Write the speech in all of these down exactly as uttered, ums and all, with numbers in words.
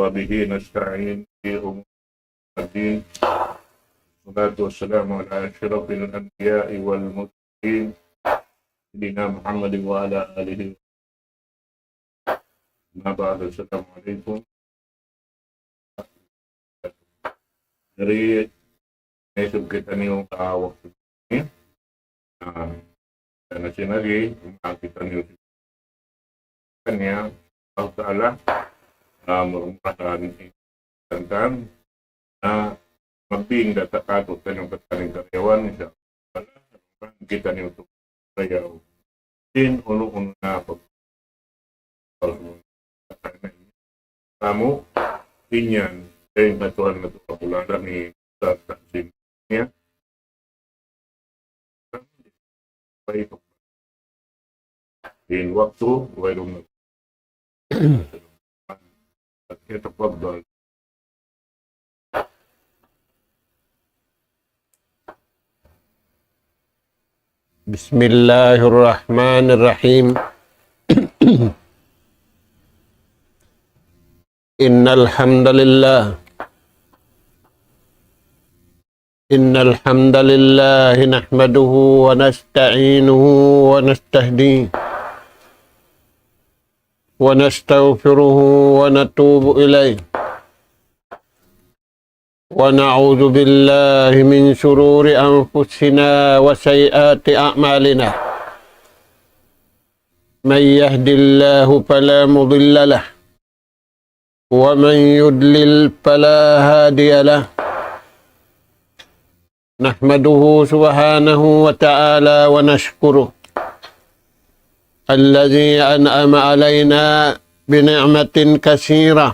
وبه نستعين في أمور الدين. والصلاة والسلام على أشرف الأنبياء والمرسلين، سيدنا محمد وعلى آله. أما بعد، السلام عليكم. Jari, naisab kitaniyu ha waktu ini. Ah, na sin lagi', ah, kitaniyu kaniya, Allah Ta'ala, ah, murmurahan in tantan, na magbinda ta katu' taniyu katan in karayawan, insya Allah, kitaniyu tu karayaw. Sin unu-unu na pag-, kamu, in yan, dayn ha Tuhan natu' Rabbul Alamin, sa taksim niya. In waktu, wayruun na. يتفضل. بسم الله الرحمن الرحيم. إن الحمد لله، إن الحمد لله نحمده ونستعينه ونستهديه ونستغفره ونتوب إليه، ونعوذ بالله من شرور أنفسنا وسيئات أعمالنا. من يهد الله فلا مضل له، ومن يضلل فلا هادي له. نحمده سبحانه وتعالى ونشكره الذي أنعم علينا بنعمة كثيرة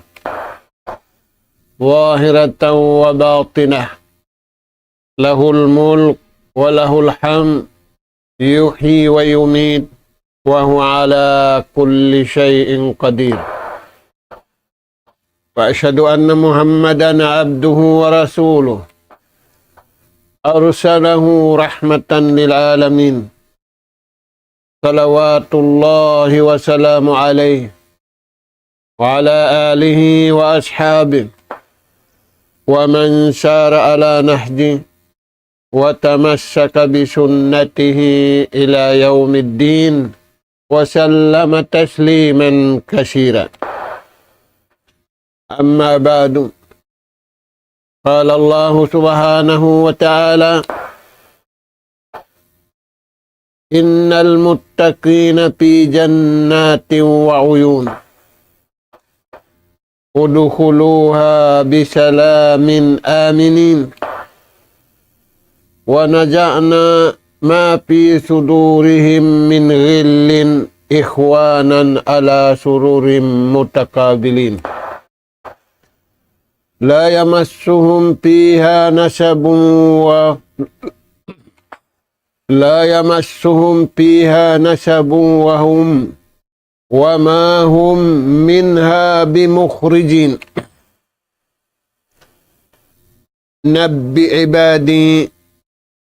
ظاهرة وباطنة، له الملك وله الحمد يحيي ويميت وهو على كل شيء قدير. وأشهد أن محمدا عبده ورسوله أرسله رحمة للعالمين، صلوات الله وسلامه عليه وعلى آله وأصحابه ومن سار على نهجه وتمسك بسنته إلى يوم الدين وسلم تسليما كثيرا. أما بعد، قال الله سبحانه وتعالى: إن المتقين في جنات وعيون، ادخلوها بسلام آمنين، ونزعنا ما في صدورهم من غل إخوانا على سرر متقابلين، لا يمسهم فيها نصب و لا يمسهم فيها نصب وهم، وما هم منها بمخرجين. نبئ عبادي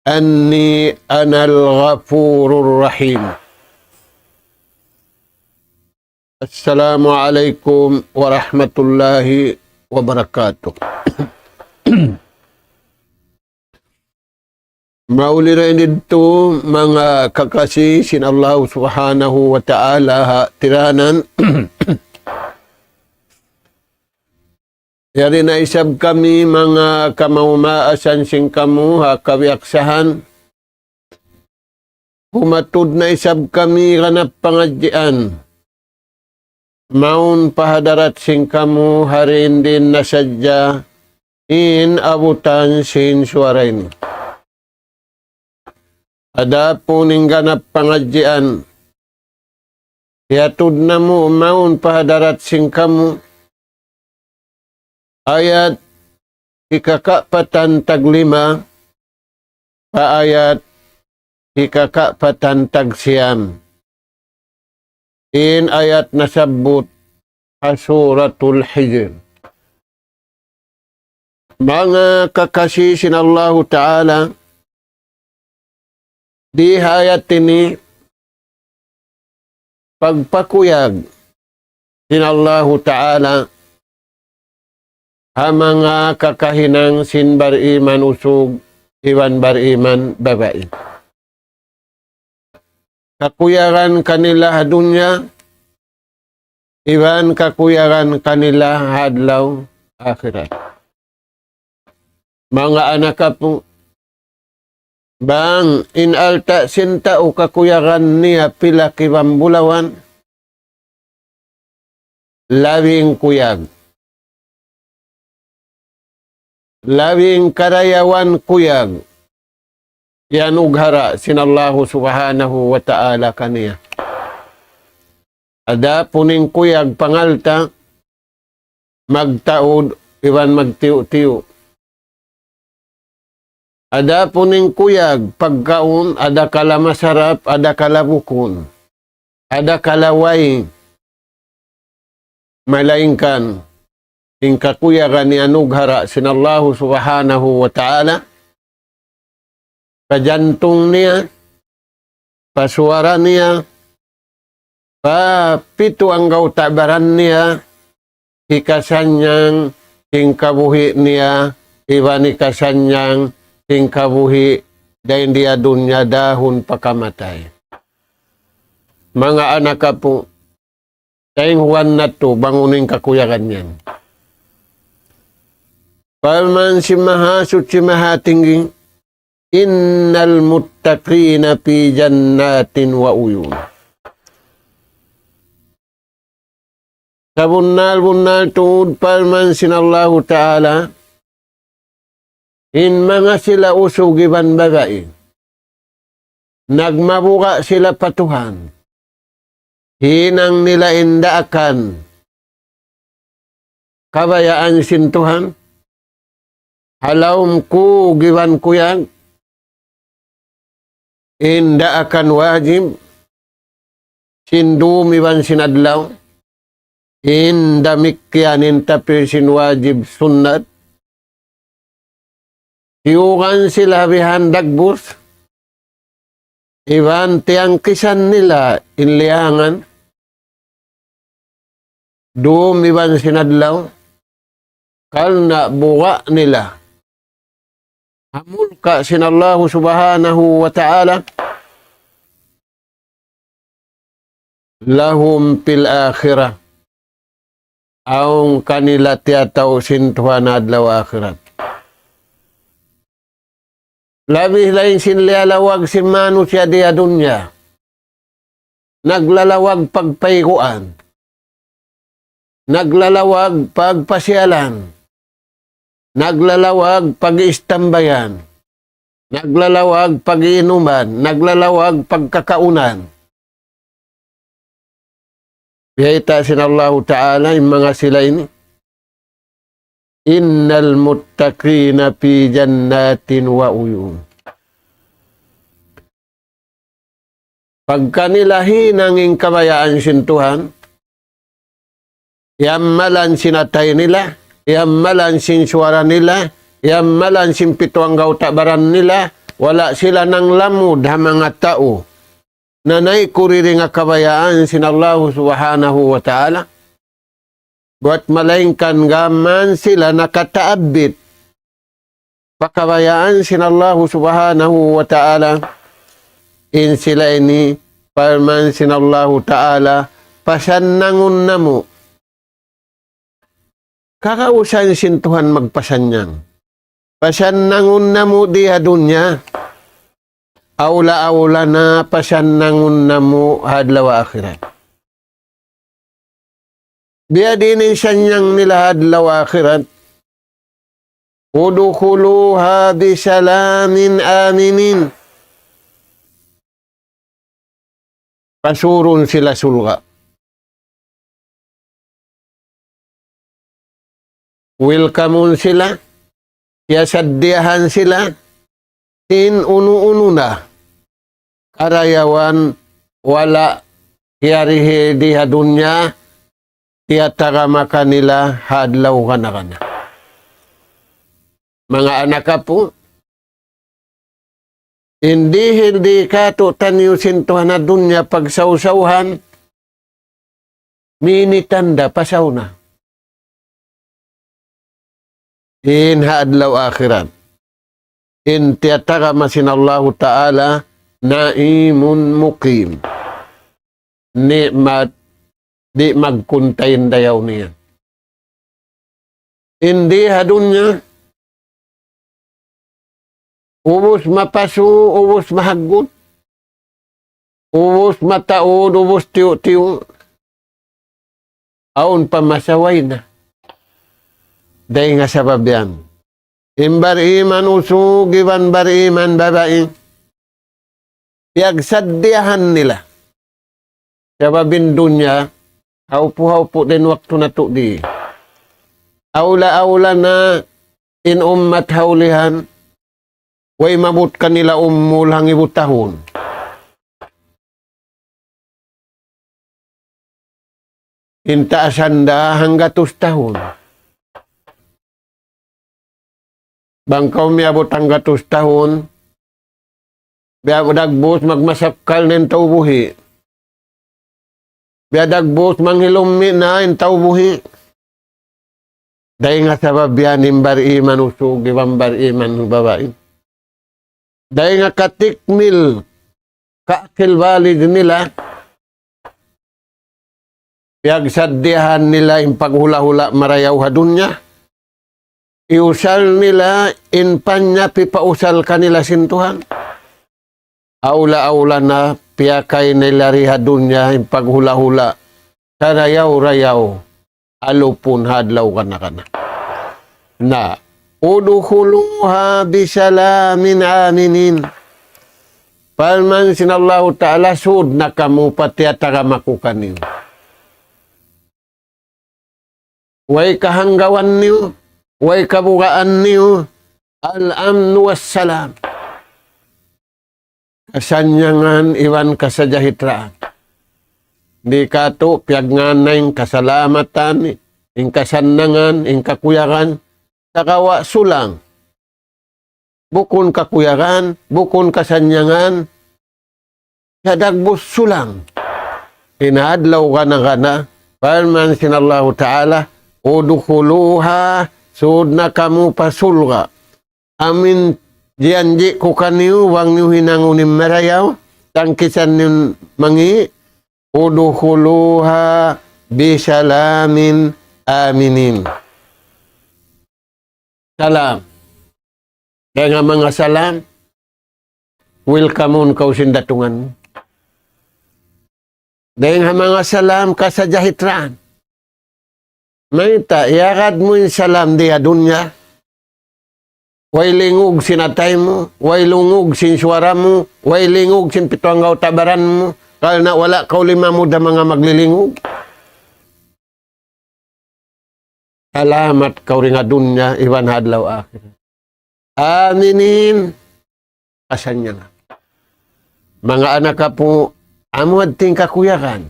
أني أنا الغفور الرحيم. السلام عليكم ورحمة الله وبركاته. Mauli ra ini tu manga kakasi sin Allah Subhanahu wa Ta'ala ha tiranan. Yari na isab kami manga kamaumaasan sin kamu ha kabiyaksahan. Humatud na isab kami ganap pangadjian. Mawn pa hadarat sin kamu ha dindi na sadja in abutan sin suwara ini. Adapun in ganap pangadjian, hiyatud namu' mawn pa hadarat sin kamu, ayat hikakapatan taglima pa ayat hikakapatan tagsiyam. In ayat nasabbut ha Suratul Hijr. Manga kakasi sin Allahu Ta'ala, di ha ayat ini pagpakuyag sin Allahu Ta'ala ha manga kakahinang sin bariman usug iban bariman babai. Kakuyagan kanila ha dunya, iban kakuyagan kanila ha adlaw akhirat. Manga anak apu, bang in alta' sin tau kakuyagan niya pila kiban bulawan, labing kuyag. Labing karayawan kuyag. Iyanughara' sin Allahu Subhanahu wa Ta'ala kaniya. Adapun in kuyag pangalta', magtaud iban magtiyu'-tiyu'. Adapun in kuyag pagkaun, adakala masarap, adakala bukun, adakala way. Malaingkan in kakuyagan iyanughara' sin Allahu Subhanahu wa Ta'ala, pa jantung niya, pa suwara niya, pa pitu anggawta' baran niya, hikasannyang sin kabuhi' niya, iban hikasannyang sin kabuhi' dayn di ha dunya dahun pa kamatay. Manga anak apu, tainghuan natu' bang unu in kakuyagan yan. Parman sin Mahasuchi Mahatinggi, إن المتقين في جنات وعيون. Sabunnal-bunnal tuud parman sin Allahu Ta'ala, in manga sila usug iban babai, nagmabuga' sila pa Tuhan. Hinang nila in daakan kabayaan sin Tuhan, ha lawm kug iban kuyag, in daakan wajib, sin dum iban sin adlaw, in damikkiyan in tapil sin wajib sunnat, tiyugan sila bihan dagbus, iban tiyangkisan nila in liyangan, dum iban sin adlaw, karna' buga' nila ha mulka' sin Allahu Subhanahu wa Ta'ala. لهم في الآخرة. Awn kanila tiyatau sin Tuhan adlaw akhirat. Labi lain sin liyalawag sin manusiya' di ha dunya. Naglalawag pagpayguan. Naglalawag pagpasiyalan. Naglalawag pag-iistambayan. Naglalawag pag-iinuman. Naglalawag pagkakaunan. Biyayta' sin Allahu Ta'ala in manga sila ini. إن المتقين في جنات وعيون. Pagka nila hinang in kabayaan sin Tuhan, iyammalan sin atay nila, iyammalan sin suwara nila, iyammalan sin pitu anggawta' baran nila, wala' sila nanglamud ha manga tau nanaykud dayn ha kabayaan sin Allahu Subhanahu wa Ta'ala. Buwat malaingkan gām sila nakataabbit pa kabayaan sin Allahu Subhanahu wa Ta'ala. In sila ini, parman sin Allahu Ta'ala, pasannangun namu'. Kakausan sin Tuhan magpasannang. Pasannangun namu' di ha dunya. Awla-awla na pasannangun namu' ha adlaw akhirat. Biyadiin in sanyang nila ha adlaw akhirat. ادخلوها بسلام آمنين. Pasurun sila surga'. Welcome-un sila, piyasaddiyahan sila sin unu-unu na karayawan wala' kiyarihil di ha dunya, tiyatagama kanila ha adlaw kana-kana. Manga anak apu, in dihil di katu'taniyu sin Tuhan ha dunya pagsawsawhan, mini tanda' pasaw na. In ha adlaw akhirat, in tiyatagama sin Allahu Ta'ala, na'imun muqim. Ni'mat di' magkunta in dayaw niya. In di ha dunya, ubus mapasu', ubus mahaggut, ubus mataud, ubus tiyu'-tiyu'. Awn pa masa way na. Dayn ha sabab yan, in bariman usug iban bariman babai, piyagsaddiyahan nila. Sabab in dunya, hawpu-hawpu da in waktu natu' di. Awla-awla na in ummat ha ulihan, way maabut kanila umul hangibu tahun. In taasan da hanggatus tahun. Bang kaw miyabut hanggatus tahun, biya' dagbus magmasakkal na in tau buhi'. Biya' dagbus manghilummi' na in tau buhi'. Dayn ha sabab yan in bariman usug iban bariman babai, dayn ha katikmil kaakil balig nila, piyagsaddiyahan nila in paghula'-hula' marayaw ha dunya. Iyusal nila in panyap hipausal kanila sin Tuhan. Awla-awla na piyakay nila di ha dunya in paghula'-hula' sarayaw-rayaw, alupun ha adlaw kana-kana. Na, ادخلوها بسلام آمنين. Parman sin Allahu Ta'ala, sud na kamu pa tiyatagama ku kaniyu. Way kahanggawan niyu, way kabugaan niyu, الأمن والسلام. Kasannyangan iban kasajahitraan. Di' katu' piyagngan na in kasalamatan, in kasannangan, in kakuyagan, sagawa' sulang. Bukun kakuyagan, bukun kasannyangan, sa' dagbus sulang. In adlaw kana-kana, parman sin Allahu Ta'ala, ادخلوها, sud na kamu pa surga'. Amu in jiyanji' ku kaniyu, bang niyu hinangun in marayaw, tangkisan niyu mangi', ادخلوها بسلام آمنين. Salam. Dayn ha manga salam, welcome-un kaw sin datungan. Dayn ha manga salam, kasajahitraan. Mayta', iyagad mu in salam di ha dunya, way lingug sin atay mu, way lingug sin suwara mu, way lingug sin pitu anggawta' baran mu, karna' wala' kaw limamud ha manga maglilingug. Salamat kaw dayn ha dunya iban ha adlaw akhirat. آمنين, kasannyangan. Manga anak apu', amu hadtu in kakuyagan.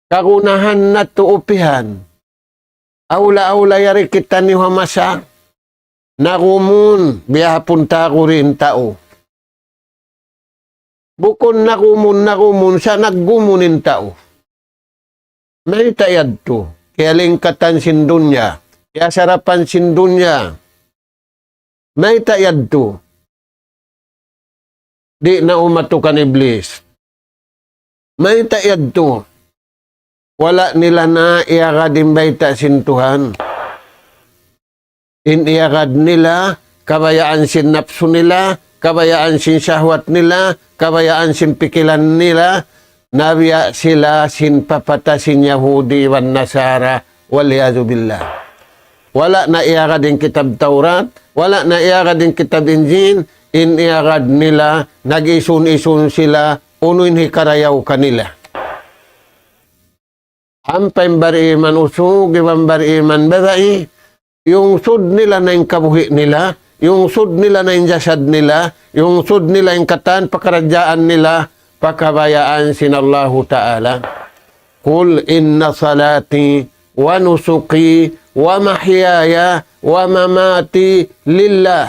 Kagunahan natu' upihan. Awla-awla yari kitaniyu ha masa nagumun, biyahapun taguri in tau. Bukun nagumun, nagumun, sa' naggumun in tau. Mayta' yadtu? Kiyalingkatan sin dunya, kiyasarapan sin dunya. Mayta' yadtu? Di' na umatu kan Iblis. Mayta' yadtu? Wala' nila na iyagad in bayta' sin Tuhan. In iyagad nila, kabayaan sin napsu nila, kabayaan sin sahwat nila, kabayaan sin pikilan nila, na biya' sila sin papata sin Yahudi iban Nasara, والعياذ بالله. Wala' na iyagad in kitab Tawrat, wala' na iyagad in kitab Injil, in iyagad nila, nag-isun-isun sila, unu in hikarayaw kanila. Ampa in bariman usug iban bariman babai, iyungsud nila na in kabuhi' nila, iyungsud nila na in jasad nila, iyungsud nila in katan pakaradjaan nila, pa kabayaan sin Allahu Ta'ala. قل إن صلاتي ونسكي ومحياي ومماتي لله.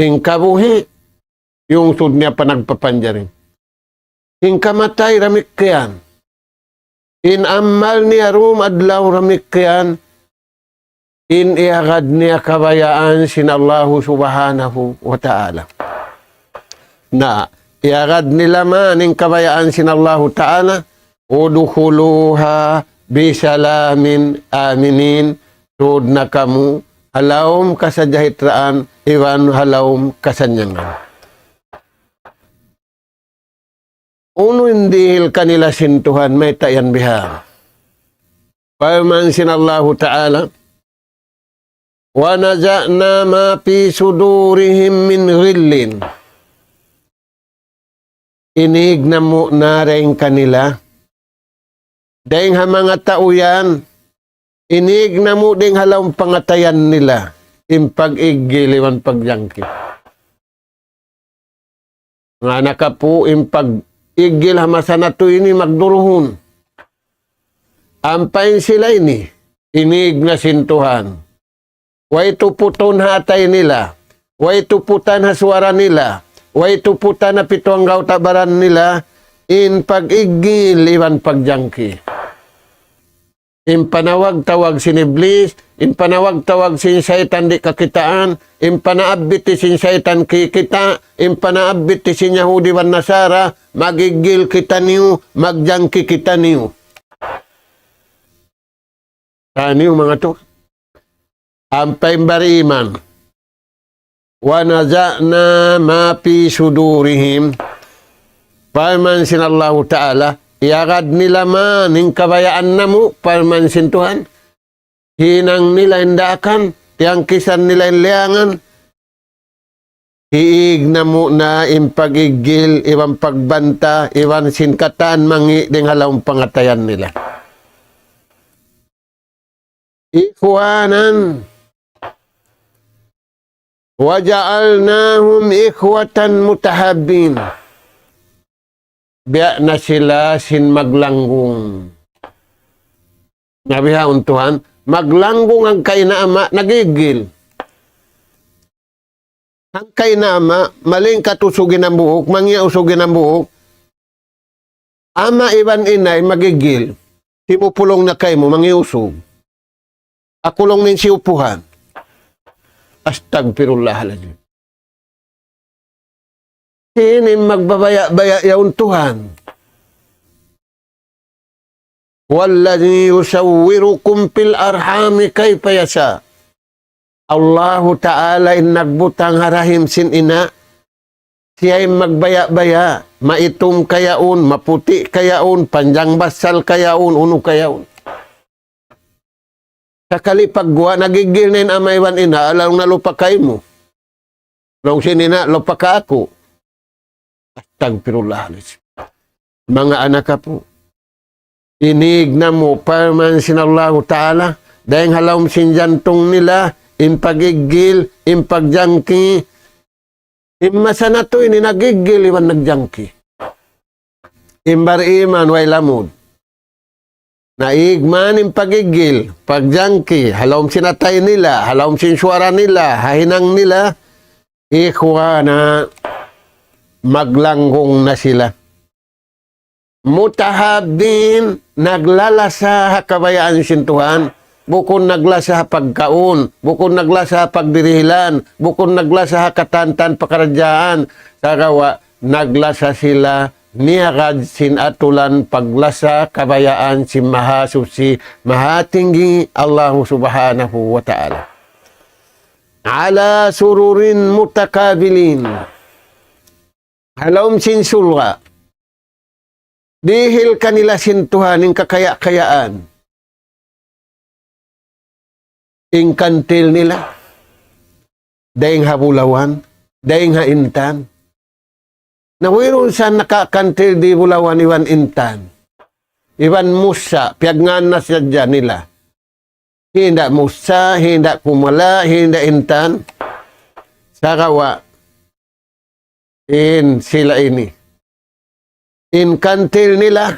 In kabuhi', iyungsud niya pa nagpapanjari. In kamatay damikkiyan. In amal niya dum adlaw damikkiyan. in iyagad niya kabayaan sin Allahu Subhanahu wa Ta'ala. Na, iyagad nila man in kabayaan sin Allahu Ta'ala, ادخلوها بسلام آمنين, sud na kamu ha lawm kasajahitraan iban ha lawm kasannyangan. Unu in dihil kanila sin Tuhan, mayta' yan biha'? Parman sin Allahu Ta'ala, ونزعنا ما في صدورهم من غل. Inīg namu' na dayn kanila, dayn ha manga tau yan, inīg namu' dayn ha lawm pangatayan nila, in pag-iggil iban pagjangki. Manga anak apu', in pag-iggil ha masa natu' ini magduruhun. Ampa in sila ini, inīg na sin Tuhan. Way tuputun ha atay nila. Way tuputan ha suwara nila. Way tuputan ha pitu anggawta' baran nila. In pag-iggil iban pagjangki. In panawag-tawag sin Iblis, in panawag-tawag sin saytan di' kakitaan, in panaabbit sin saytan kikita', in panaabbit sin Yahudi iban Nasara, mag-iggil kitaniyu, magjangki kitaniyu. Taniyu manga tu. Ampa in bariman. ونزعنا ما في صدورهم. Parman sin Allahu Ta'ala, iyagad nila man in kabayaan namu', parman sin Tuhan. Hinang nila in daakan, tiyangkisan nila in liyangan. Hiīg namu' na in pag-iggil, iban pagbanta, iban sin katan mangi' dayn ha lawm pangatayan nila. إخوانا وجعلناهم إخوة متحابين. Biya' na sila sin maglanggung. Na bihaun Tuhan, maglanggung hangka ina' ama', nag-iggil. Hangka ina' ama', malingkat usug in hambuuk, mangiya usug in hambuuk. Ama' iban ina' in mag-iggil. Simupulung na kaymu, mangiusug. Aku laung in siyupuhan. Astagfirullahalazim. Sini magbabaya'-baya' yaun Tuhan. هو الذي يصوركم في الأرحام كيف يشاء. Allahu Ta'ala in nagbutang ha rahim sin ina'. Siya in magbaya'-baya', maitum ka yaun, maputi' ka yaun, panjang basal ka yaun, unu ka yaun. Sakali pagguwa', nag-iggil na in ama' iban ina', laung na lupa kaymu. Laung sin ina', lupa ka aku. Astagfirullahalazim. Manga anak apu'. Inīg namu', parman sin Allahu Ta'ala, dayn ha lawm sin jantung nila, in pag-iggil, in pagjangki, in masa natu' ini nag-iggil iban nagjangki. In bariman way lamud. Naīg man in pag-iggil, pagjangki, ha lawm sin atay nila, ha lawm sin suwara nila, ha hinang nila, إخوانا, maglanggung na sila. متحابين, naglalasa ha kabayaan sin Tuhan, bukun naglasa ha pagkaun, bukun naglasa ha pagdirihilan, bukun naglasa ha katan-katan pakaradjaan, sagawa' naglasa sila niyagad sin atulan paglasa kabayaan sin Mahasuchi, Mahatinggi, Allahu Subhanahu wa Ta'ala. على سرر متقابلين. Ha lawm sin surga'. Dihil kanila sin Tuhan in kakaya-kayaan. In kantil nila. Dayn ha bulawan, dayn ha intan. Na wayruun sa nakakantil di bulawan iban intan. Iban mussa, piyagngānan sadja nila. Hinda' mussa, hinda' kumala', hinda' intan. Sagawa', in sila ini. In kantil nila,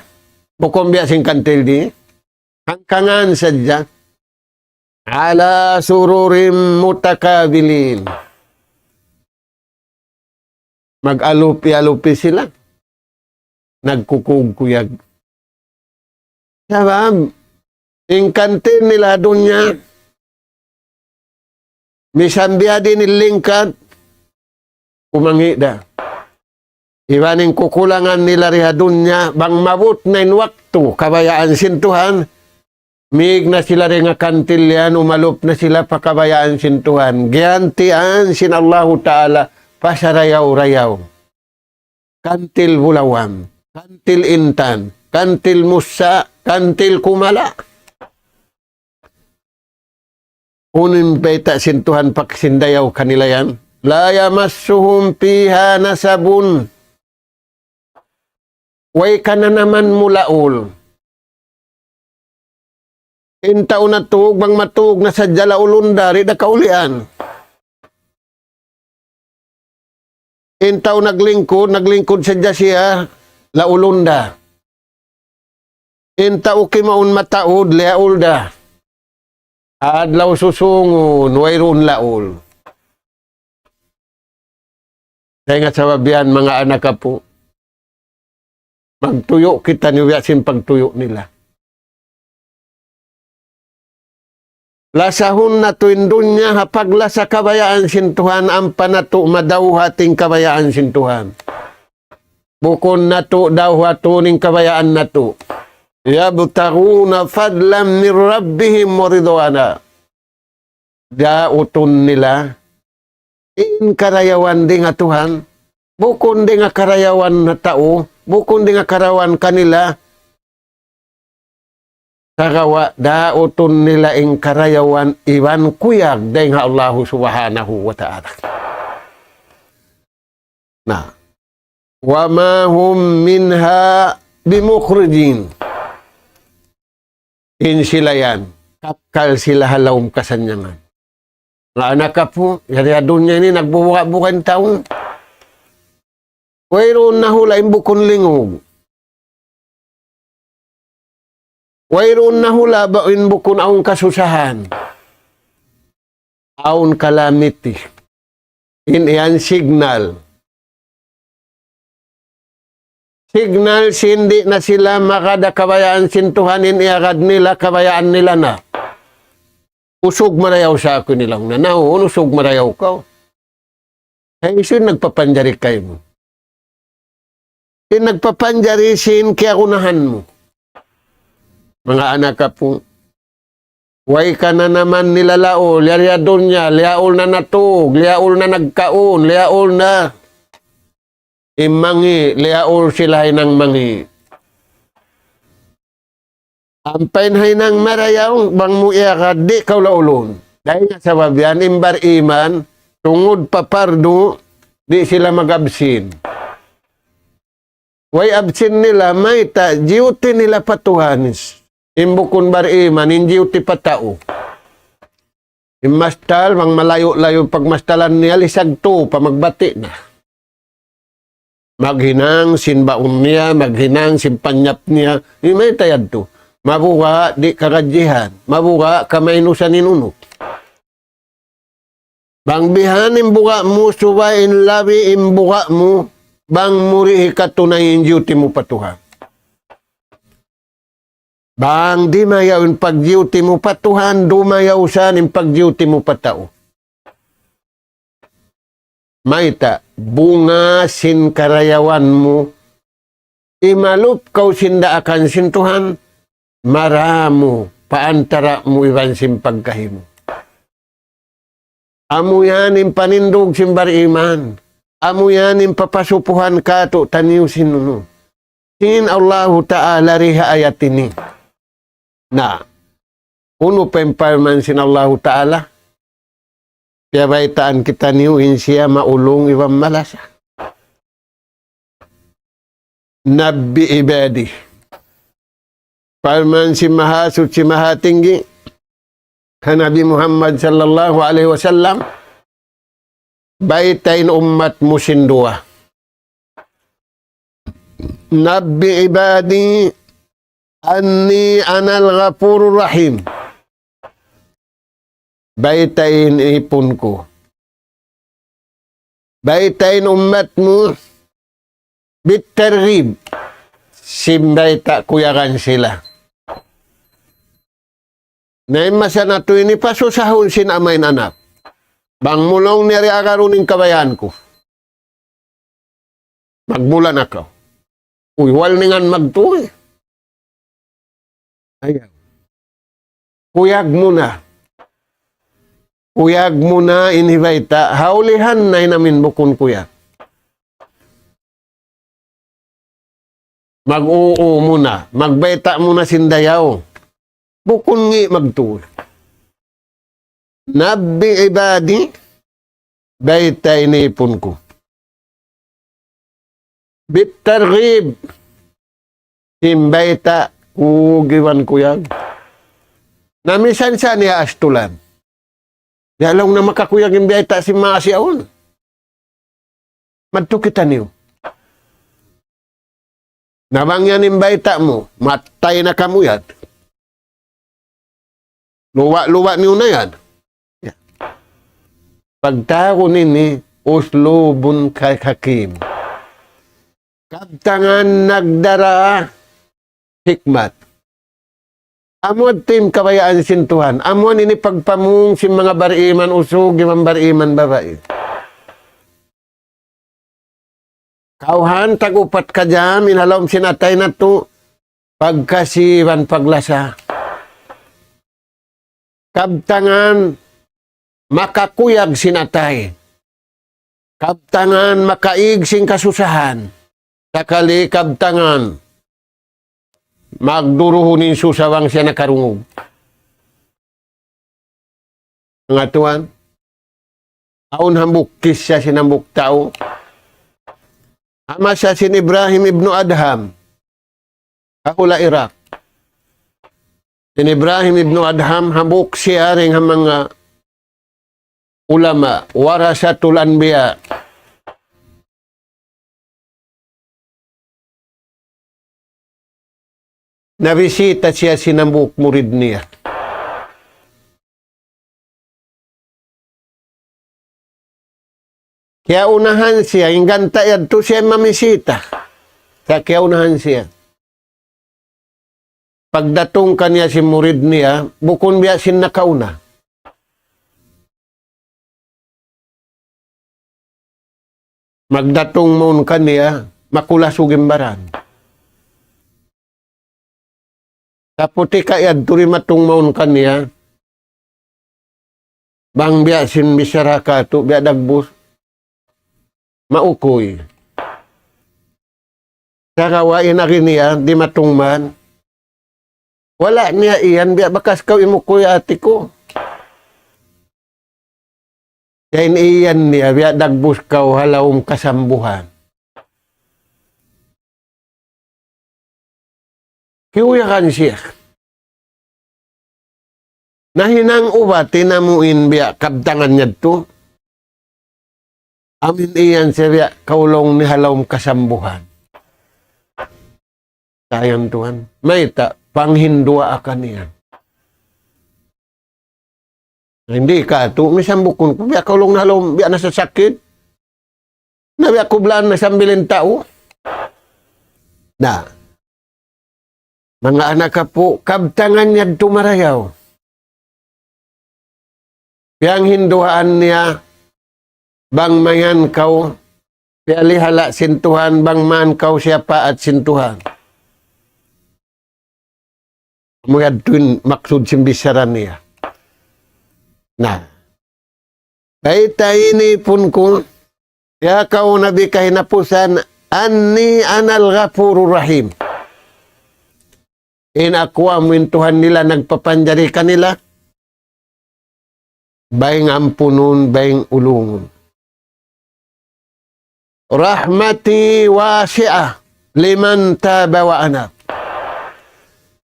bukun biya' sin kantil di. Hangka ngān sadja. على سرر متقابلين. Mag-alupi-alupi sila. Nagkukuyag-kuyag. Sabab, in kantil nila dunya, Misan biya' diin in lingkat, kumangi' da. Iban in kukulangan nila di ha dunya, bang maabut na in waktu kabayaan sin Tuhan, mig na sila dayn ha kantil yan, umalup na sila pa kabayaan sin Tuhan. Giyantian sin Allahu Ta'ala pa sarayaw-rayaw. Kantil bulawan, kantil intan, kantil mussa, kantil kumala. Unu in bayta' sin Tuhan pa sin dayaw kanila yan? لا يمسهم فيها نصب. Way kananaman mu laul. In tau natug, bang matug na sadja laulun da, di' da kaulian. In tau naglingkud, naglingkud sadja siya, laulun da. In tau kimaun mataud, liyaul da. Adlaw susungun, wayruun laul. Dayn ha sabab yan, manga anak apu', magtuyu' kitaniyu biya' sin pagtuyu' nila. Lasahun natu' in dunya ha paglasa kabayaan sin Tuhan, ampa natu' madawhat in kabayaan sin Tuhan. Bukun natu' dawhatun in kabayaan natu'. يبتغون فضلا من ربهم ورضوانا. Dautun nila in karayawan dayn ha Tuhan, bukun dayn ha karayawan ha tau, bukun dayn ha karayawan kanila, sagawa' dautun nila in karayawan iban kuyag dayn ha Allahu Subhanahu wa Ta'ala. Na, وما هم منها بمخرجين. In sila yan, kakkal sila ha lawm kasannyangan. Manga anak apu', yari ha dunya ini nagbubuga-buga in tau. Wayruun na hula' in bukun lingug. Wayruun na hula' ba in bukun awn kasusahan. Awn kalamiti. In yan signal. Signal sin di' na sila magad ha kabayaan sin Tuhan, in iyagad nila, kabayaan nila na. Usug marayaw sa aku nila. Na, naun, usug marayaw kaw. Ay, sin nagpapanjari kaymu. Sin nagpapanjari sin kiyagunahan mu. Manga anak apu', way kananaman nila laul, yari ha dunya, liyaul na natug, liyaul na nagkaun, liyaul na in mangi', liyaul sila hinang mangi'. Ampa in hinang marayaw, bang mu iyagad, di' kaw laulun. Dayn ha sabab yan, in bar-iman, tungud pa pardu, di' sila mag-absin. Way absin nila, mayta', duty nila pa Tuhan. In bukun bar-iman, in duty pa tau. In mastal, bang malayu'-layu' pagmastalan niya, lisag tu, pa magbati' na. Maghinang sin baun niya, maghinang sin panyap niya. Di' mayta' yadtu. Mabuga', di' kagadjihan. Mabuga', kamainusan in unu. Bang bihan in buga' mu, subay in labi in buga' mu, bang mu di' hikatunay in duty mu pa Tuhan. Bang dimayaw in pag-duty mu pa Tuhan, dumayaw sa in pag-duty mu pa tau. Mayta', bunga sin karayawan mu, imalup kaw sin daakan sin Tuhan, maramu, pa antara' mu iban sin pagkahi mu. Amu yan in panindug sin bar-iman. Amu yan in papasupuhan kātu'niyu sin unu. Sin Allahu Ta'ala di ha ayat ini. Na, unu pa in parman sin Allahu Ta'ala? Piyabaytaan kitaniyu in siya maulung iban malasa. نبئ عبادي. Parman sin Mahasuchi Mahatinggi, ha Nabi Muhammad sallallahu alayhi wasallam, baytai in ummat mu sin duwa. نبئ عبادي أني أنا الغفور الرحيم. Baytai in ipun ku. Baytai in ummat mu. بالترغيب. Sin bayta' kuyagan sila. Na in masa natu' ini pasusahun sin ama' in anak. Pangmulung niya ri agarun in kabayaan ku. Magmula na kaw. Uy, wal ningan magtuy. Ayaw. Kuyag mu na. Kuyag mu na in hibayta'. Haulihan na in amin bukun kuyag. Mag-uu mu na. Magbayta' mu na sin dayaw. Bukun ngi' magtuy. Nabbi ibadi, bayta' ini ipun ku. Bit targhib, sin bayta' ku giwan kuyag. Na misan sa niya astulan. Di' laung na makakuyag in bayta' sin maasi awn. Madtu kitaniyu. Na bang yan in bayta' mu, matay na kamu yan. Luwa-luwa niyu na yan. Ya. Pagtawagun ini, uslubun ka-, hakim. Kabtangan nagdara hikmat. Amu yadtu in kabayaan sin Tuhan. Amu ini pagpamung sin manga bariman usug, iban bariman babai. Kauhan tag-upat ka jam in ha lawm sin atay natu', pagkasi iban paglasa. Kabtangan makakuyag sin atay. Kabtangan makaig sin kasusahan. Sakali kabtangan magduruhun in susa bang siya nakarungug. Manga tuwan, awn hambuuk kissa sin hambuuk tau. Ha masa sin Ibrahim ibnu Adham, ha hula' Iraq. Sin Ibrahim ibnu Adham, hambuuk siya dayn ha manga ulama, warasatul anbiya. Nabisita siya sin hambuuk murid niya. Kiyaunahan siya, in ganta' yadtu siya mamisita. Sa' kiyaunahan siya. Pagdatung kaniya sin murid niya, bukun biya' sin nakauna. Magdatung mawn kaniya, makulasug in baran. Saputi ka yadtu dimatung mawn kaniya, bang biya' sin bichara katu', biya' dagbus, maukuy. Sagawa' in agi niya, dimatung man. Wala' niya iyan, biya' bakas kaw imukuy ati ku. Sa' in iyan niya, biya' dagbus kaw ha lawm kasambuhan. Kiyuyagan siya. Nahinang ubat in amu in biya' kabtangan niya yadtu. Amu in iyan siya biya' kaulung niya ha lawm kasambuhan. Sayang Tuhan. Mayta', panghinduwaa kaniya. Na, di' katu', misan bukun ku, biya' kaulung niya ha lawm, biya' nasasakit. Na biya' kublaan na sambil in tau. Na. Manga anak apu', kabtangan niya yadtu marayaw. Piyanghinduwaan niya, bang mayan kaw, piyalihala' sin Tuhan, bang mayan kaw siyapaat sin Tuhan. Amu yadtu in maksud sin bichara niya. Na. Baytai ini ipun ku, ya kaw nabi kahinapusan, anni anal ghafurur rahim. In aku amu in Tuhan nila nagpapanjari kanila, bayng ampunun, bayng ulungun. Rahmati wasi'ah liman taba wa anab.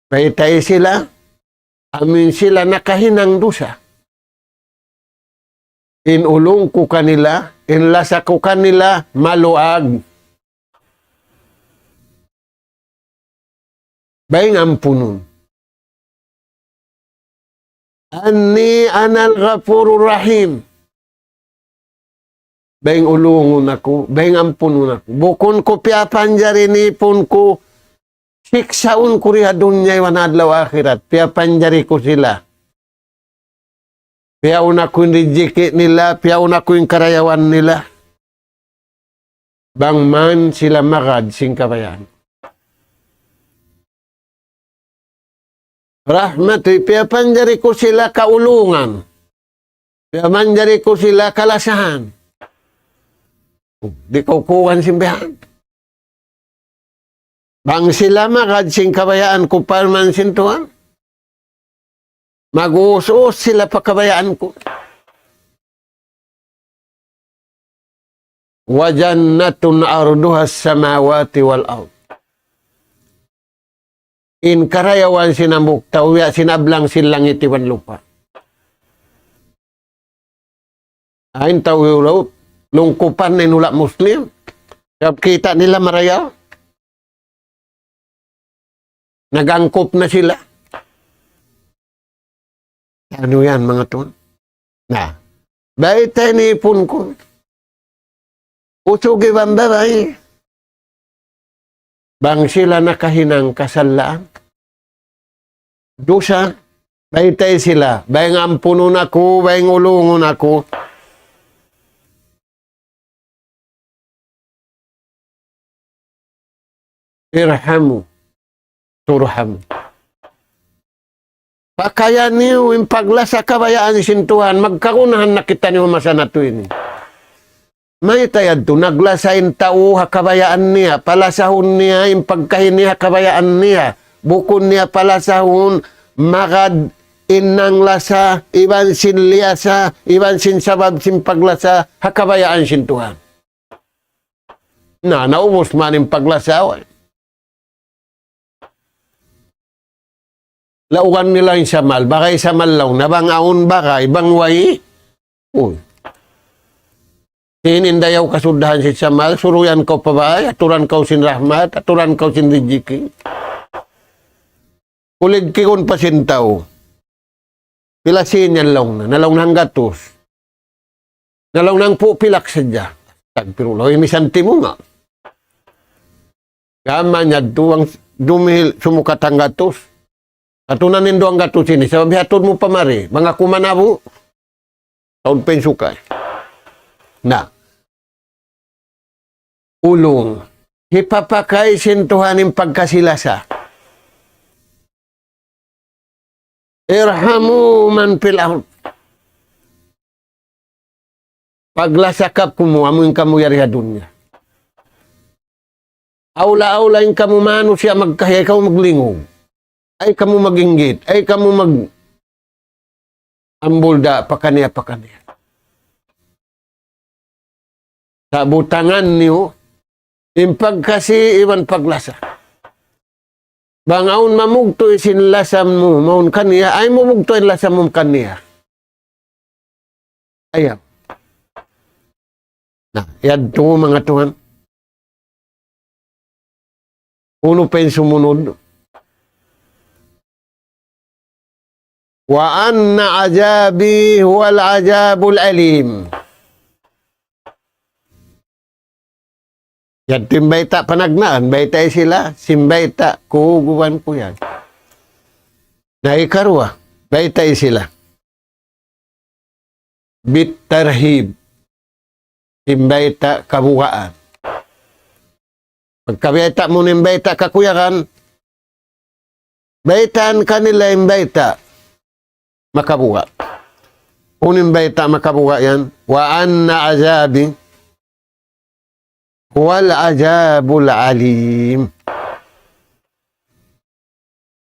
Baytai sila, amu in sila nakahinang dusa. In ulung ku kanila, in lasa ku kanila, maluag. Bayng ampunun. Anni anal ghafurur rahim. Bayng ulungun aku, bayng ampunun aku. Bukun ku piyapanjari in ipun ku, siksaun ku di ha dunya iban adlaw akhirat. Piyapanjari ku sila. Piyauna ku in rijiki' nila, piyauna ku in karayawan nila. Bang man sila magad sin kabayaan. Rahmat, piyapanjari ku sila kaulungan. Piyapanjari ku sila kalasahan. Di' kaw kuwan sin bihan. Bang sila magad sin kabayaan ku parman sin Tuhan. Mag-uus-uus sila pa kabayaan ku. وجنة عرضها السماوات والأرض. In karayawan sin hambuuk tau, ya sin ablang sin langit iban lupa'. Ain tau Europe, lungkupan na in hula' Muslim. Sabab kita' nila marayaw. Nag-angkup na sila. Unu yan, manga tuwan? Na, baytai in ipun ku. Usug iban babai. Bang sila nakahinang kasalaan. Dusa, baytai sila. Bayng ampunun aku, bayng ulungun aku. ارحموا ترحموا. Pakayan niyu in paglasa kabayaan sin Tuhan, magkagunahan na kitaniyu masa natu' ini. Mayta' yadtu, naglasa in tau ha kabayaan niya, palasahun niya in pagkahi niya ha kabayaan niya. Bukun niya palasahun, magad in nanglasa, iban sin liyasa, iban sin sabab sin paglasa, ha kabayaan sin Tuhan. Na, naubus man in paglasa, way. Laugan nila in samal, bagay samal laung, na bang awn bagay, bang way. Uy. Sin in dayaw kasuddahan sin samal, suruyan kaw pa bay, aturan kaw sin rahmat, aturan kaw sin rijiki. Kulig kigun pa sin tau. Pila sin yan laung na, na laung na hanggatus. Na laung na hangpu' pilak sadja. Astagfirullah, ini santi mu nga. Kama niya duwang dumihil sumukat hanggatus. Katunan in duwang gatus ini, sabab hiyatud mu pa mari, manga kumanabu, taud pa in suka. Na. Ulung. Hipapakay sin Tuhan in pagkasi-lasa. ارحموا من في الأرض. Paglasa kamu, amu in kamu yari ha dunya. Awla-awla in kamu manusiya' magkahi, ayaw kamu maglingug. Ayaw kamu mag-inggit. Ayaw kamu mag- ambul da pakaniya-pakaniya. Sa' butangan niyu, in pagkasi iban paglasa. Bang awn mamugtu' sin lasa mu, mawn kaniya, ayaw mu bugtuin lasa mu kaniya. Ayaw. Na, yadtu manga tuwan. Unu pa in sumunud? وأن عذابي هو العذاب الأليم. Yadtu in bayta' panagnaan, baytai sila, sin bayta' kuguban ku yan. Na ikaruwa, baytai sila. بالترهيب. In bayta' kabugaan. Pagka bayta' mu in bayta' kakuyagan, baytaan kanila in bayta' makabuga'. Unu in bayta' makabuga' yan? وأن عذابي هو العذاب الأليم.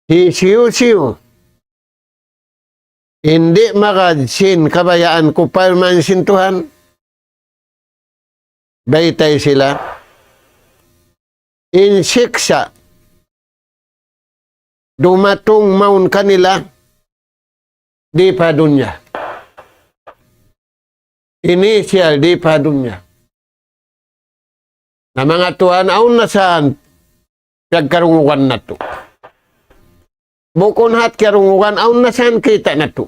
Hisiyu-siyu in di' magad sin kabayaan ku parman sin Tuhan, baytai sila, in siksa' dumatung mawn kanila di pa dunya. Ini siya di pa dunya. Na manga tuwan, awn na saan piyagkarungugan natu'. Bukun hat kiyarungugan, awn na saan kita' natu'.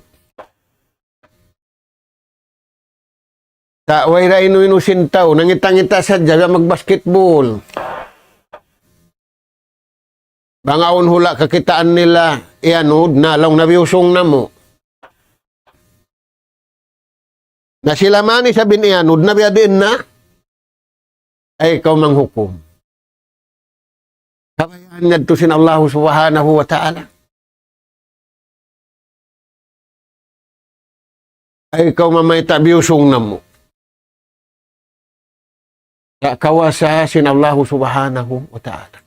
Ta' way ra inu-inu sin tau, nangita'-ngita' sadja, biya' magbasketball. Bang awn hula' kakitaan nila, iyanud na, laung na biyusung namu'. Na sila man isab in iyanud na, biya' diin na, ay kaw manghukum. Kabayaan yadtu sin Allahu Subhanahu wa Ta'ala. Ay kaw mamayta' biyusung namu'. Sa' kawasa sin Allahu Subhanahu wa Ta'ala.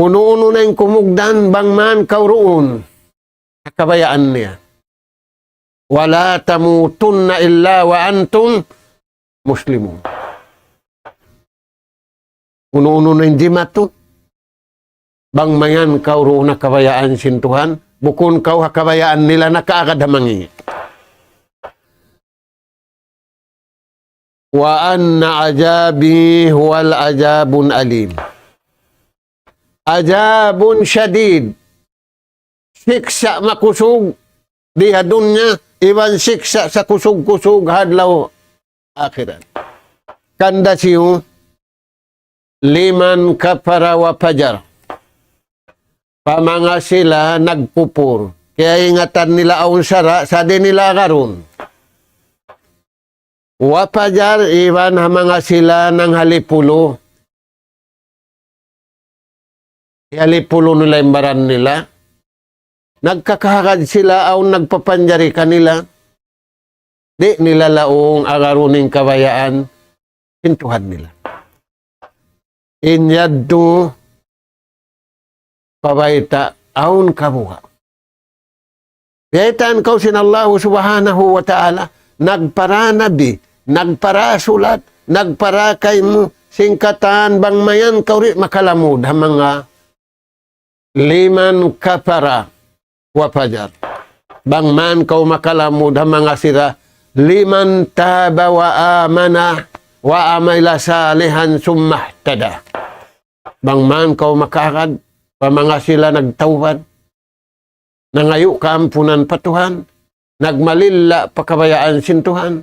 Unu-unu na in kumugdan bang man kaw duun ha kabayaan niya. ولا تموتن إلا وأنتم مسلمون. Unu-unu na in jimatu. Bang mayan kaw duun ha kabayaan sin Tuhan, bukun kaw ha kabayaan nila nakaagad ha mangi'. وأن عذابي هو العذاب الأليم. عذاب شديد. Siksa' makusug di ha dunya, iban siksa' sakusug-kusug ha adlaw akhirat. Kanda siyu, لمن كفر وفجر. Pa manga sila nagkupur. Kiyaingatan nila awn sara', sa' di' nila agarun. وفجر, iban ha manga sila nanghalipulu. Hiyalipulu nila in baran nila. Nagkakahagad sila awn nagpapanjari kanila. Di' nila laung agarun in kabayaan sin Tuhan nila. In yadtu pabayta' awn kabuga'. Biyaytaan kaw sin Allahu Subhanahu wa Ta'ala, nagpara nabi, nagpara sulat, nagpara kaymu, sin katan bang mayan kaw di' makalamud ha manga لمن كفر وفجر. Bang man kaw makalamud ha manga sila, لمن تاب وآمن وعمل صالحا ثم اهتدى. Bang man kaw makaagad pa manga sila nagtawbat, nangayu' kaampunan pa Tuhan, nagmalilla' pa kabayaan sin Tuhan,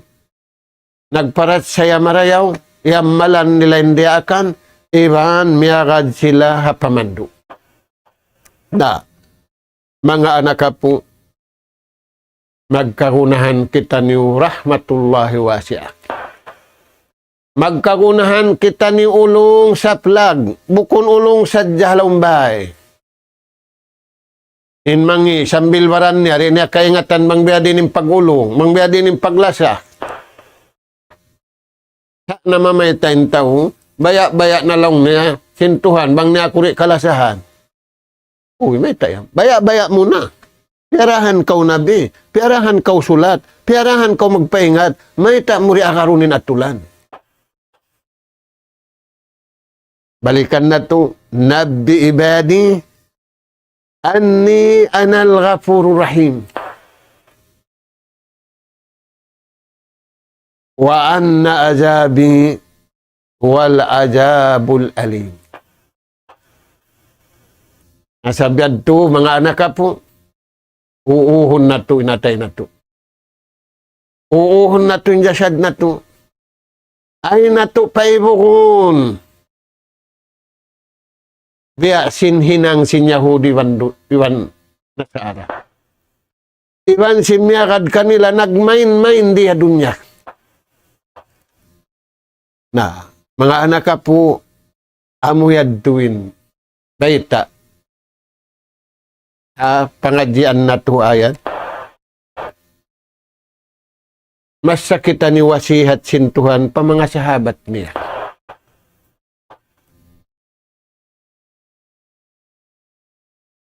nagparachaya marayaw, iyamalan nila in diyaakan, iban miyagad sila ha pamandu'. Na, manga anak apu', magkagunahan kitaniyu rahmatullahi wasi'ah. Magkagunahan kitaniyu ulung saplag, bukun ulung sadja ha lawm bāy. In mangi' sambil baran niya, di' niya kaingatan bang biya' diin in pag-ulung, bang biya' diin in paglasa. Sa' namamayta' in tau, baya'-baya' na laung niya sin Tuhan, bang niya aku di' kalasahan. Uy, mayta' yan. Baya'-baya' mu na. Piyarahan kaw nabi, piyarahan kaw sulat, piyarahan kaw magpaingat, mayta' mu di' agarun in atulan. Balikan natu', نبئ عبادي أني أنا الغفور الرحيم. وأن عذابي هو العذاب الأليم. Na sabab yadtu, manga anak apu', uuhun natu' in atay natu'. Uuhun natu' in jasad natu'. Ayaw natu' paibugun. Biya' sin hinang sin Yahudi iban du-, iban Nasara. Iban sin miyagad kanila nagmain-main di ha dunya. Na, manga anak apu', amu yadtu in bayta'. Ha, pangadjian natu' ayat. Masa kitaniyu wasihat sin Tuhan pa manga sahabat niya.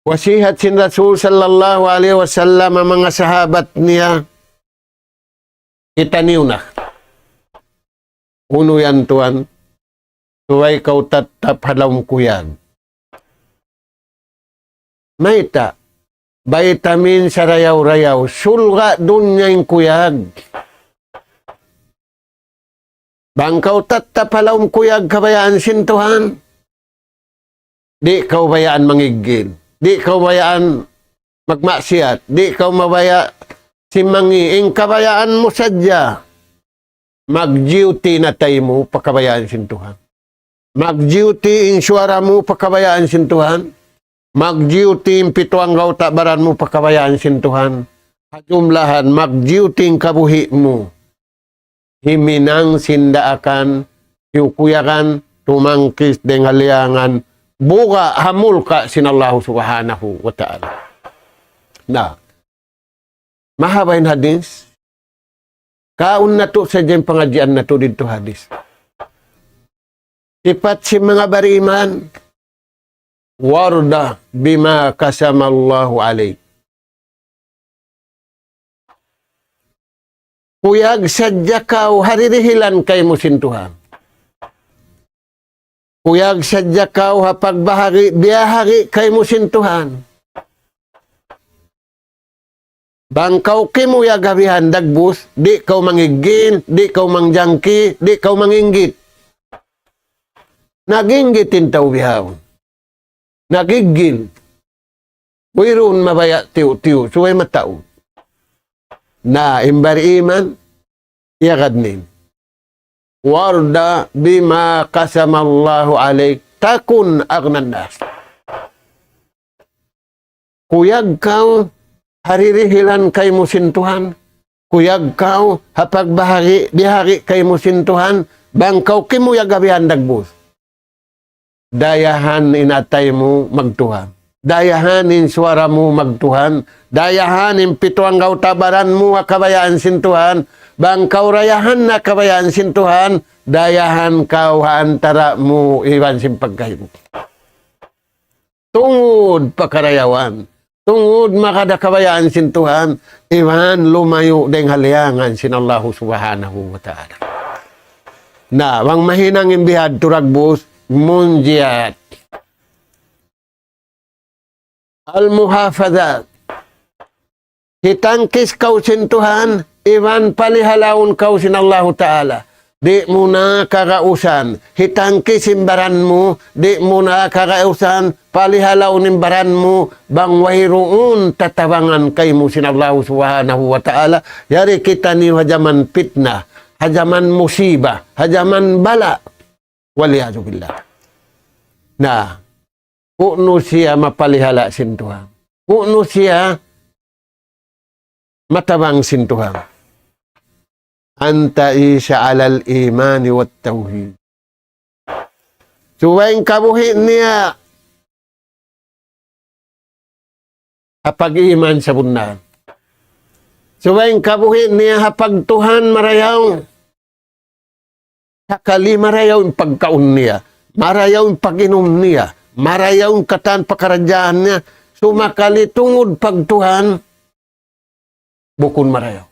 Wasihat sin Rasul sallallahu alayhi wasallam pa manga sahabat niya. Kitaniyu na. Unu yan tuwan, subay kaw tattap ha lawm kuyag. Mayta', vitamin sarayaw-rayaw, surga' dunya in kuyag. Bang kaw tattap ha lawm kuyag kabayaan sin Tuhan, di' kaw bayaan mangiggil, di' kaw bayaan magmaksiyat, di' kaw mabaya' sin mangi', in kabayaan mu sadja, mag-duty in atay mu pa kabayaan sin Tuhan. Mag-duty in suwara mu pa kabayaan sin Tuhan. Mag-duty in pitu anggawta' baran mu pa kabayaan sin Tuhan. ha jumlahan magjiyuting kabuhi' mu, himinang sin daakan, hiyukuyagan, tumangkis dayn ha liyangan, buga' ha mulka' sin Allahu Subhanahu wa Ta'ala. Na, mahaba' in hadis. Kaun natu' sadja in pangadjian natu' didtu hadis. Sipat sin manga bariman, وارض بما قسم الله عليك. Kuyag sadja kaw ha dirihilan kaymu sin Tuhan. Kuyag sadja kaw ha pagbahagi', biyahagi' kaymu sin Tuhan. Bang kaw kimuyag ha bihan dagbus, di' kaw mangiggil, di' kaw mangjangki, di' kaw manginggit. Naginggit in tau bihaun. Nagiggil. Wayruun mabaya' tiyu'-tiyu', subay mataud. Na, in bariman, iyagad niyu in, وارض بما قسم الله عليك تكن أغنى الناس. Kuyag kaw ha dirihilan kaymu sin Tuhan. Kuyag kaw ha pagbahagi', biyahagi' kaymu sin Tuhan. Bang kaw kimuyag ha bihan dagbus, dayahan in atay mu magtuhan. Dayahan in suwara mu magtuhan. Dayahan in pitu anggawta' baran mu ha kabayaan sin Tuhan. Bang kaw dayahan na kabayaan sin Tuhan, dayahan kaw ha antara' mu iban sin pagkahi mu. Tungud pakarayawan. Tungud magad ha kabayaan sin Tuhan, iban lumayu' dayn ha liyangan sin Allahu Subhanahu wa Ta'ala. Na, bang mahinang in bihadtu dagbus, munjiyat. Al-muhafazat. Hitangkis kaw sin Tuhan, iban palihalaun kaw sin Allahu Ta'ala. Di' mu na kagausan. Hitangkis in baran mu, di' mu na kagausan. Palihalaun in baran mu, bang wayruun tatabangan kaymu sin Allahu Subhanahu wa Ta'ala. Yari kitaniyu ha jaman pitna, ha jaman musiba, ha jaman bala'. والعياذ بالله. Na, ku'nu siya mapalihala' sin Tuhan? Ku'nu siya matabang sin Tuhan? أن تعيش على الإيمان والتوحيد. Subay in kabuhi' niya ha pag-iman sabunnal. Subay in kabuhi' niya ha pagtuhan marayaw. Sakali marayaw in pagkaun niya, marayaw in pag-inum niya, marayaw in katan pakaradjaan niya, sumakali tungud pagtuhan, bukun marayaw.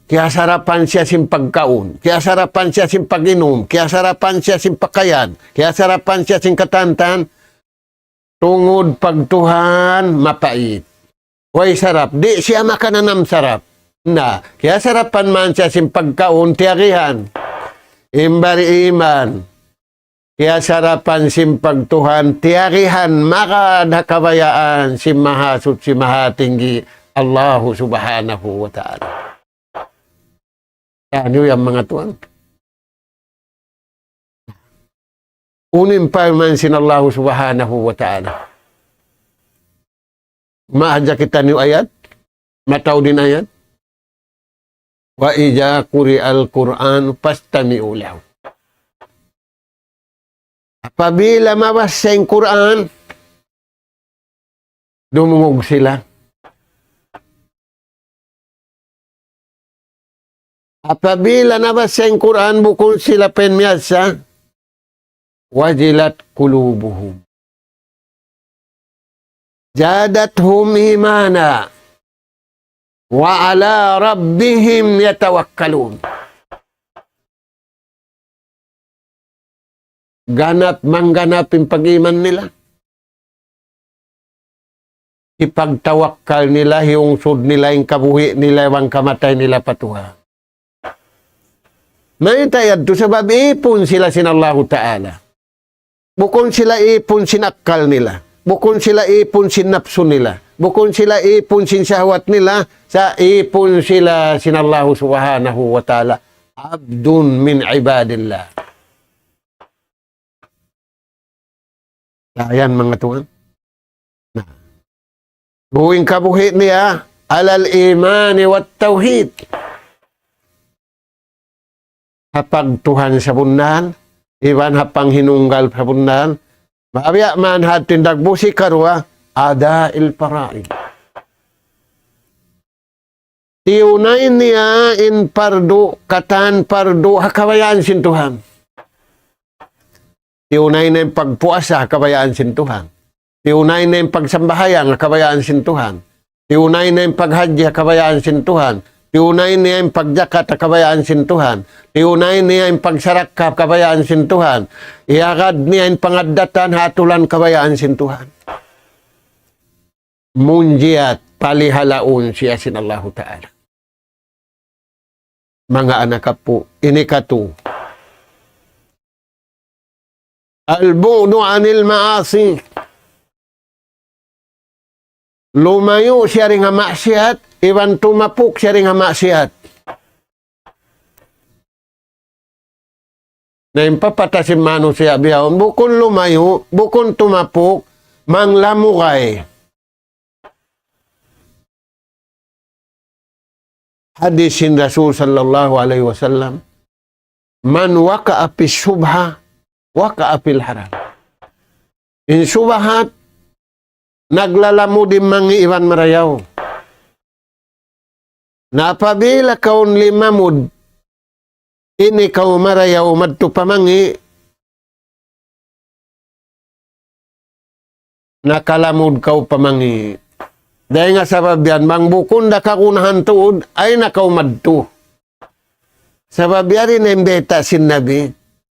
Kiyasarapan siya sin pagkaun, kiyasarapan siya sin pag-inum, kiyasarapan siya sin pakayan, kiyasarapan siya sin katantan, tungud pagtuhan mapait. Way sarap, di' siya makananam sarap. Na, kiyasarapan man siya sin pagkaun tiyagihan. In bariman, kiyasarapan sin pagtuhan tiyagihan, magad ha kabayaan sin Mahasuchi Mahatinggi, Allahu Subhanahu wa Ta'ala. Yan yan manga tuwan. Unu in parman sin Allahu Subhanahu wa Ta'ala. Mahadja kitaniyu ayat, mataud in ayat. وإذا قرئ القرآن فاستمعوا له. Apabila mabassa in Qur'an, dumungug sila. Apabila nabassa in Qur'an, bukun sila pa in miyassa, وجلت قلوبهم زادتهم إيمانا وعلى ربهم يتوكلون. Ganap, mangganap in pag-iman nila. Hipagtawakkal nila, hiyungsud nila in kabuhi' nila iban kamatay nila pa Tuhan. Mayta' yadtu? Sabab ipun sila sin Allahu Ta'ala. Bukun sila ipun sin akkal nila. Bukun sila ipun sin napsu nila. Bukun sila ipun sin shahwat nila. Sa' ipun sila sin Allahu Subhanahu wa Ta'ala. عبد من عباد الله. Yan, manga tuwan. Na. Buin kabuhi' niya, على الإيمان والتوحيد. Ha pagtuhan sabunnal, iban ha panghinunggal sabunnal, mabiya' man ha tindag busi karuwa, أداء الفرائض. Tiyunay niya in pardu, katan pardu ha kabayaan sin Tuhan. Tiyunay niya in pagpuasa ha kabayaan sin Tuhan. Tiyunay niya in pagsambahayang ha kabayaan sin Tuhan. Tiyunay niya in paghajji ha kabayaan sin Tuhan. Tiyunay niya in pagjakat ha kabayaan sin Tuhan. Tiyunay niya in pagsarakka ha kabayaan sin Tuhan. Iyagad niya in pangaddatan ha atulan kabayaan sin Tuhan. Munjiyat palihalaun siya sin Allahu Ta'ala. Manga anak apu', ini katu. البعد عن المعاصي. Lumayu' siya dayn ha maksiyat, iban tumapuk siya dayn ha maksiyat. Na in papata sin manusiya' bihaun, bukun lumayu', bukun tumapuk, manglamugay. Hadis sin Rasul sallallahu alayhi wasallam, من وقع في الشبهة وقع في الحرام. In subhat, naglalamud in mangi' iban marayaw. Na apabila kaw limamud, ini kaw marayaw madtu pa mangi', nakalamud kaw pa mangi'. Dayn ha sabab yan, bang bukun da kagunahan tuud, ayaw na kaw madtu. Sabab yari na in bayta' sin Nabi,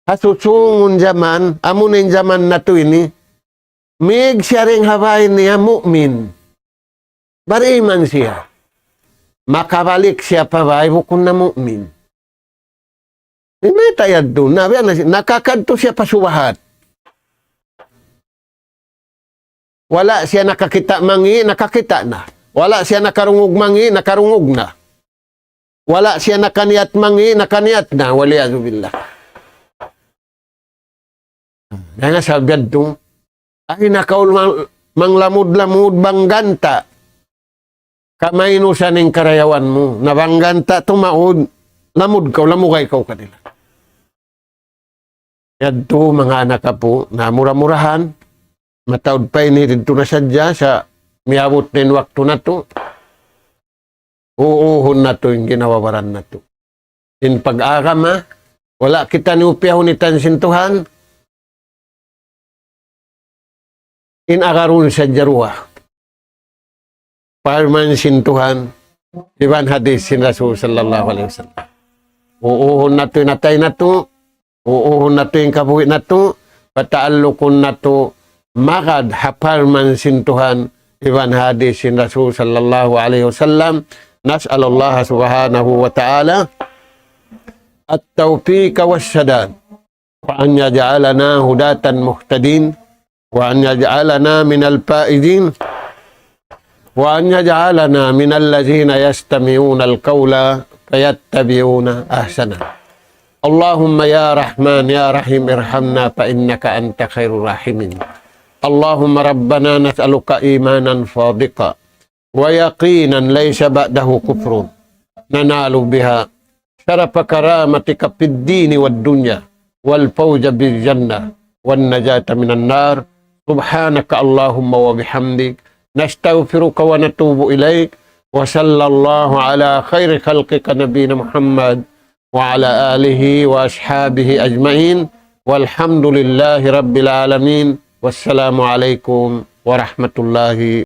ha susungun jaman, amu na in jaman natu' ini, mig siya dayn ha bay niya mu'min. Bariman siya. Makabalik siya pa bay, bukun na mu'min. Ini ta yadtu, na, biya' na siya, nakakadtu siya pa subahat. Wala' siya nakakita' mangi', nakakita' na. Wala' siya nakarungug mangi', nakarungug na. Wala' siya nakaniyat mangi', nakaniyat na. والعياذ بالله. Dayn ha sabab yadtu, ayaw na kaw mang-, manglamud-lamud bang ganta' kamainusan in karayawan mu. Na bang ganta' tumaud, lamud kaw, lamugay kaw kanila. Yadtu manga anak apu', na mura-murahan, mataud pa ini didtu na sadja sa' miyabut na in waktu natu'. Uuhun natu' in ginhawa-baran natu'. In pag-agama, wala' kita niyu piyahunitan sin Tuhan, in agarun sadja duwa. Parman sin Tuhan, iban hadis sin Rasul sallallahu alayhi wasallam. Uuhun natu' in atay natu', uuhun natu' in kabuhi' natu', pataalukun natu' magad ha parman sin Tuhan, iban hadis sin Rasul sallallahu alayhi wasallam. نسأل الله سبحانه وتعالى التوفيق والسداد، وأن يجعلنا هداة مهتدين، وأن يجعلنا من الفائزين، وأن يجعلنا من الذين يستمعون القول فيتبعون أحسنه. اللهم يا رحمن يا رحيم ارحمنا فإنك أنت خير الراحمين. اللهم ربنا نسألك إيمانا صادقا ويقينا ليس بعده كفر ننال بها شرف كرامتك في الدين والدنيا والفوز بالجنة والنجاة من النار. سبحانك اللهم وبحمدك، نستغفرك ونتوب إليك. وصلى الله على خير خلقك نبينا محمد وعلى آله وأصحابه أجمعين. والحمد لله رب العالمين. والسلام عليكم ورحمة الله